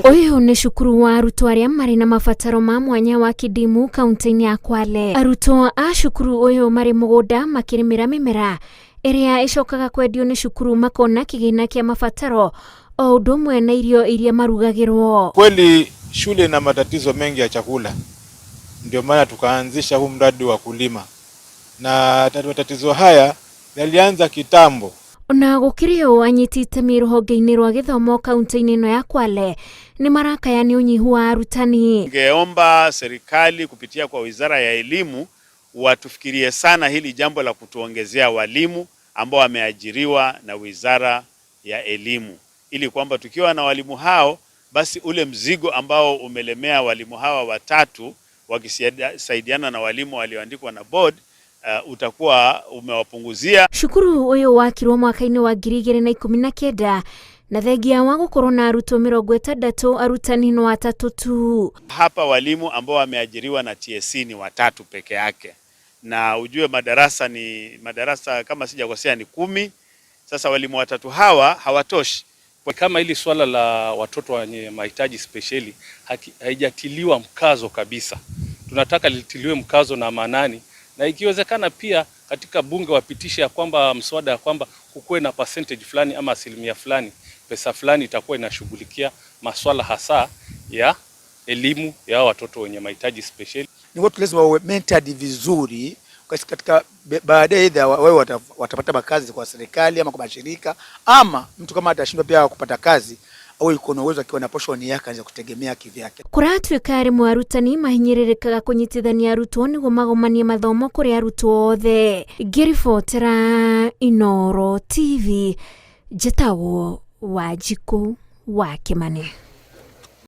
Ũyũ nĩ cukuru wa arutwo arĩa marĩ na mabataro ma mwanya wa Kidimu kaunti-inĩ ya Kwale. Arutwo a cukuru ũyũ marĩ mũgũnda makĩrĩmĩra mĩmera ĩrĩa ĩcokaga kwendio nĩ cukuru makona kĩgĩna kĩa mabataro o ũndũ ũmwe na irio iria marugagĩrwo. Kweli shule ina matatizo mengi ya chakula, ndio maana tukaanzisha huu mradi wa kulima, na matatizo haya yalianza kitambo. Ona gũkĩrĩ ũũ, anyiti itemi rũhonge-inĩ rwa gĩthomo kaunti-inĩ ĩno ya Kwale nĩ marakaya nĩ ũnyihu wa arutani. Ningeomba serikali kupitia kwa Wizara ya Elimu watufikirie sana hili jambo la kutuongezea walimu ambao wameajiriwa na Wizara ya Elimu, ili kwamba tukiwa na walimu hao basi ule mzigo ambao umelemea walimu hawa watatu wakisaidiana na walimu walioandikwa na board utakuwa umewapunguzia. Cukuru ũyũ wakirwo mwaka-inĩ wa 2019 na thengia wa gũkorwo na arutwo 60, arutani no atatũ tu. Hapa walimu ambao wameajiriwa na TSC ni watatu peke yake, na ujue madarasa ni madarasa kama sijakosea ni 10. Sasa walimu watatu hawa hawatoshi. Kama hili swala la watoto wenye mahitaji spesheli haijatiliwa mkazo kabisa, tunataka litiliwe mkazo na maanani, na ikiwezekana pia katika bunge wapitishe ya kwamba mswada ya kwamba kukuwe na percentage fulani ama asilimia fulani, pesa fulani itakuwa inashughulikia maswala hasa ya elimu ya watoto wenye mahitaji spesheli. Ni watu lazima wawe mentored vizuri katika baadaye wao watapata makazi kwa serikali ama kwa mashirika, ama mtu kama atashindwa pia kupata kazi au yuko na uwezo akiwa na portion yake anaweza kutegemea kivyake. Kũratuĩka rĩmwe arutani mahinyĩrĩrĩkaga kũnyitithania arutwo nĩguo magomanie mathomo kũrĩ arutwo othe. Ngĩribotera Inooro TV, njĩtagwo Wanjikũ wa Kĩmani.